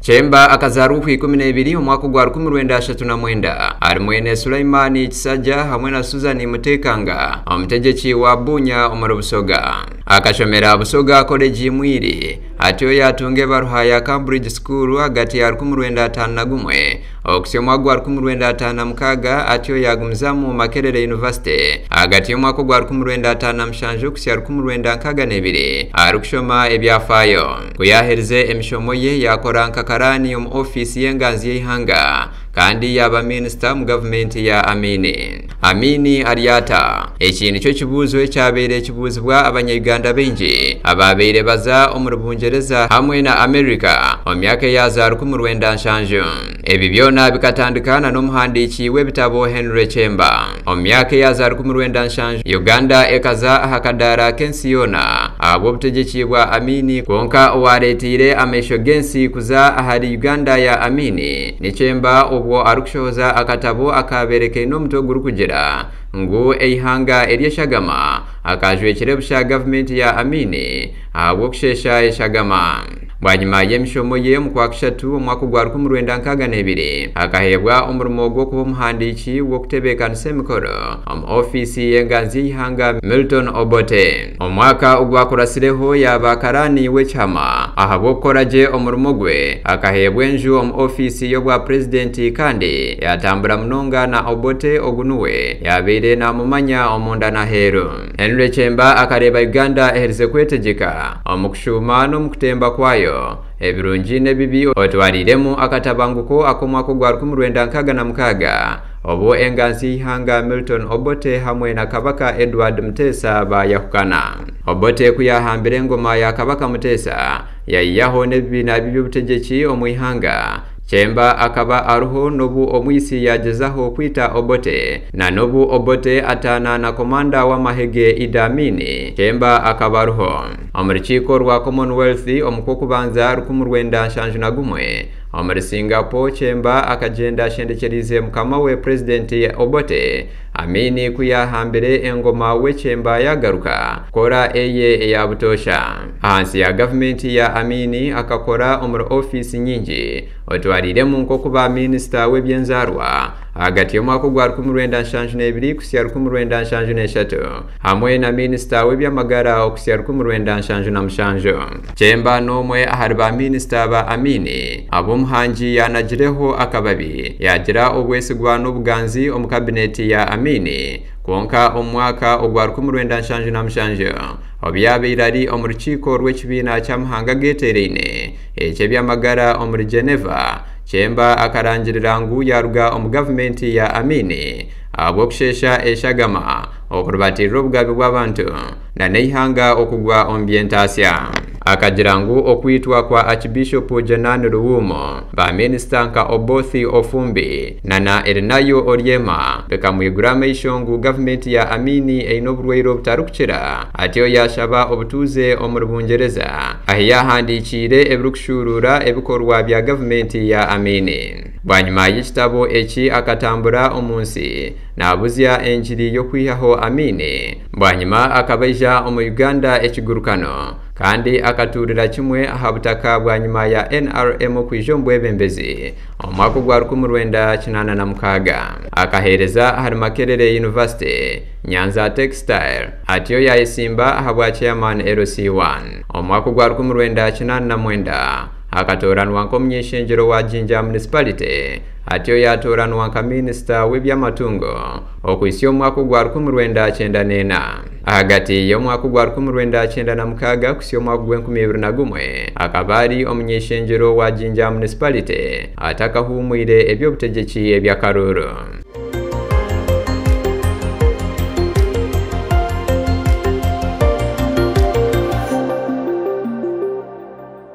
Kyemba akazaarwa okwa 12 omwaka ogwa 1939 ari mwene Sulaimani Kisajja hamwe na Susan Mutekanga, omutegyeki wa Bunya omuri Busoga. Akashomera Busoga College Mwiri, atyo yatunga ebaruha ya Cambridge School ahagati ya 1951 okusya omwaka gwa 1956, atyo yagumizamu Makerere University ahagati y'omwaka ogwa 1957 okusya 1962 arikushoma ebyafaayo. Ku yaaherize emishomo ye, yakora nka karani omu ofiisi y'enganzi y'eihanga kandi yaba minisita omu gavumenti ya Amini. Amini aryata? Eki nikyo kibuuzo ekyabaire kibuuzibwa Abanya-Uganda baingi ababaire baza omuri Bungyereza hamwe na Amerika omu myaka eya za 1970. Ebi byona bikatandika na n'omuhandiiki w'ebitabo Henry Kyemba. Omu myaka eya za 1970, Uganda ekaza aha kadaara k'ensi yoona ahabw'obutegyeki bwa Amini, kwonka owareeteire amaisho g'ensi kuza ahari Uganda ya Amini ni Kyemba, obwo arikushohoza akatabo akabaire kaine omutwe gurikugira ngu "Eihanga ery'eshagama", akajwekire busha gavumenti ya Amini ahabw'okusheesha eshagama. Bwanyima y'emishomo ye, omu kwa kushatu omwaka ogwa 1962 akaheebwa omurimo gw'okuba omuhandiiki w'okutebeekanisa emikoro omu ofiisi y'enganzi y'eihanga Milton Obote. Omwaka ogwakurasireho yaba karani w'ekihama. Ahabw'okukora gye omurimo gwe, akaheebwa enju omu ofiisi y'obwa purezidenti kandi yatambura munonga na Obote, ogu niwe yabaire namumanya omunda n'aheeru. Henry Kyemba akareeba Uganda eherize kwetegyeka omu kushuuma n'omu kutemba kwayo, ebirungi n'ebibi, otwariiremu akatabanguko ak'omwaka ogwa 1966 obu enganzi y'eihanga Milton Obote hamwe na Kabaka Edward Mutesa bayahukana. Obote ku yahambire engoma ya Kabaka Mutesa, yayihaho n'ebibiina by'obutegyeki omu ihanga. Kyemba akaba ariho n'obu omwisi yagezaho kwita Obote, na n'obu Obote ataana na komanda w'amahe ge Idi Amin, Kyemba akaba ariho. Omu rukiiko rwa Commonwealth omu kw'okubanza 1971 omuri Singapore, Kyemba akagyenda ashendekyereize mukama we Purezidenti Obote. Amini ku yahambire engoma, we Kyemba yagaruka kukora eye eya butoosha. Ahansi ya gavumenti ya Amini akakora omuri ofiisi nyingi, otwariiremu nk'okuba minisita w'ebyenzaarwa ahagati y'omwaka ogwa 1972 kusya 1973 hamwe na minisita w'ebyamagara okusya 1977. Kyemba n'omwe ahari ba minisita ba Amini ab'omuhangi yanagireho akababi, yagira obwesigwa n'obuganzi omu kabineti ya Amini. Kwonka omu mwaka ogwa 1977, obu yabaire ari omu rukiiko rw'ekibiina ky'amahanga ageteeraine eky'ebyamagara omuri Geneva, Kyemba akarangirira ngu yaruga omu gavumenti ya Amini ahabw'okusheesha eshagama, okurubatirira obugabe bw'abantu na n'eihanga okugwa omu by'entaasya. Akagira ngu okwitwa kwa Archbishop Janan Luwum, ba minisita nka Oboth Ofumbi na Erinayo Oryema bikamwigura amaisho ngu gavumenti ya Amini eine oburwaire obutarikukira, atyo yashaba obutuuze omuri Bungyereza, ahi yahandikiire ebirikushuuruura ebikorwa bya gavumenti ya Amini. Bwanyima y'ekitabo eki akatambura omu nsi naabuzya engiri y'okwihaho Amini. Bwanyima akaba aija omu Uganda ekigurukano kandi akatuurira kimwe aha butaka bwanyima ya NRM kwija omu bwebembezi omu mwaka ogwa 1986. Akaheereza ahari Makerere University, Nyanza Textile, atyo yayesimba ahabwa chairman LC1. Omu mwaka ogwa 1989 akatooranwa nk'omunyeshengyero wa Jinja Municipality, atyo yatooranwa nka minisita w'ebyamatungo okuhitsya omu mwaka ogwa 1994. Ahagati y'omwaka ogwa 1996 kusya omwaka gw'2001 akaba ari omunyeshengyero wa Jinja Municipality atakahumwire eby'obutegyeki eby'akaruuru.